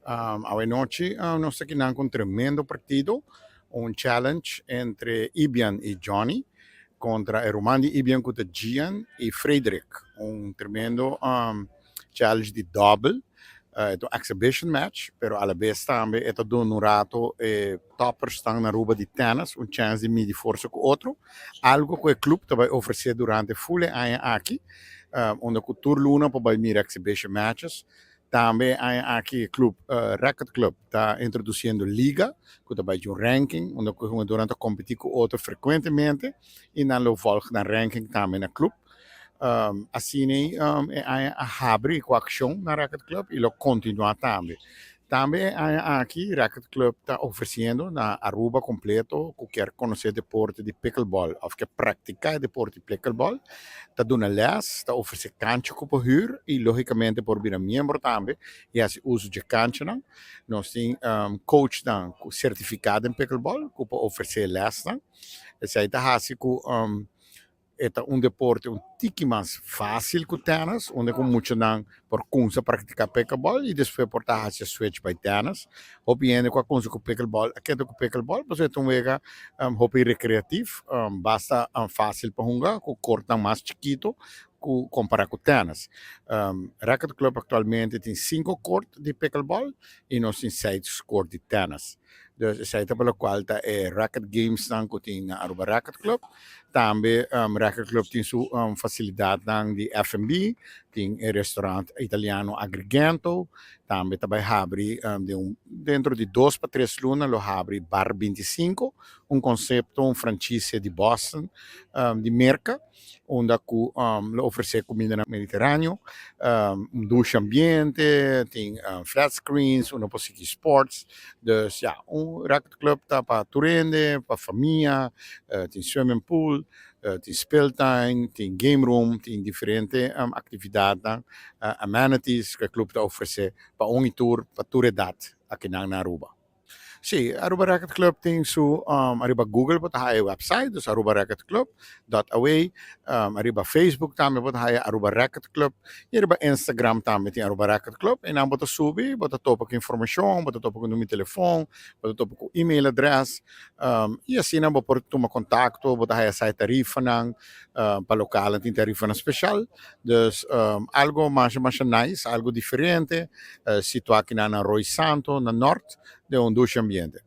Awe nochi nos aki cu un tremendo partido, un challenge entre Ibian y Johnny contra e ruman di Ibian, cu Gian, y Frederick. Un tremendo challenge di double, un exhibition match, pero a la vez tambe e ta duna un rato toppers nan na Aruba di tennis un chance di midi forsa cu otro, algo cu e club tambe ta ofrece durante full aña aki, unda cu tur luna por mira exhibition matches. Tambe aki club, Racket Club ta introduciendo liga, cu tambe un ranking, unda cu e ta competi cu otro frecuentemente y nan lo volg na ranking tambe na club. Asina a habri cu accion na Racket Club y lo continua tambe. Tambe aki Racket Club ta ofreciendo na Aruba completo, cu kier conoce deporte di pickleball of kier practica deporte di pickleball, ta duna les, ta ofrece cancha pa huur y logicamente por bira miembro tambe y haci uso di cancha nan. Nos tin coach nan certifica den pickleball cu por ofrece les nan. Esey ta haci cu ta un deporte un tiki mas facil cu tennis, unda cu mucha nan por cuminsa practica pickleball y despues por ta haci switch pa tennis. Hopi hende cu a cuminsa cu pickleball, a keda cu pickleball, pasobra e ta un wega hopi recreativo, basta facil pa hunga, cu court mas chikito cu compara cu tennis. Racket Club actualmente tin cinco court di pickleball y nos tin seis court di tennis. Dus esey ta pa loke ta e racket games nan cu tin na Aruba Racket Club. Tambe Racket Club tin su facilidad nan di F&B, tin e restaurant italiano Agrigento, tambe tambe habri dentro di 2 pa 3 luna lo habri Bar 25, un concepto, un franquicia di Boston, di Merca, unda cu lo ofrece cuminda mediteraneo, un dushi ambiente, tin flat screens, unda por sigui sports. Dus ja, un Racket Club ta pa tur hende, pa famia, tin swimming pool, tin speeltuin, tin game room, tin diferente actividad, amenities cu e club ta ofrece pa un tur, pa tur edad aki na Aruba. Si, Aruba Racket Club tin su ariba Google por haya website, dus arubaracketclub.aw, ariba Facebook tambe por haya Aruba Racket Club y ariba Instagram tambe tin Aruba Racket Club y nan bo ta subi, bo ta topa cu informacion, bo ta topa cu number di telefon, bo ta topa cu e-mail address y asina bo por tuma contacto, bo ta haya sa tarifa nan, pa local tin tarifa nan special, dus algo mas mas nice, algo diferente, situa aki na Roy Santo, na Noord, den un dushi ambiente.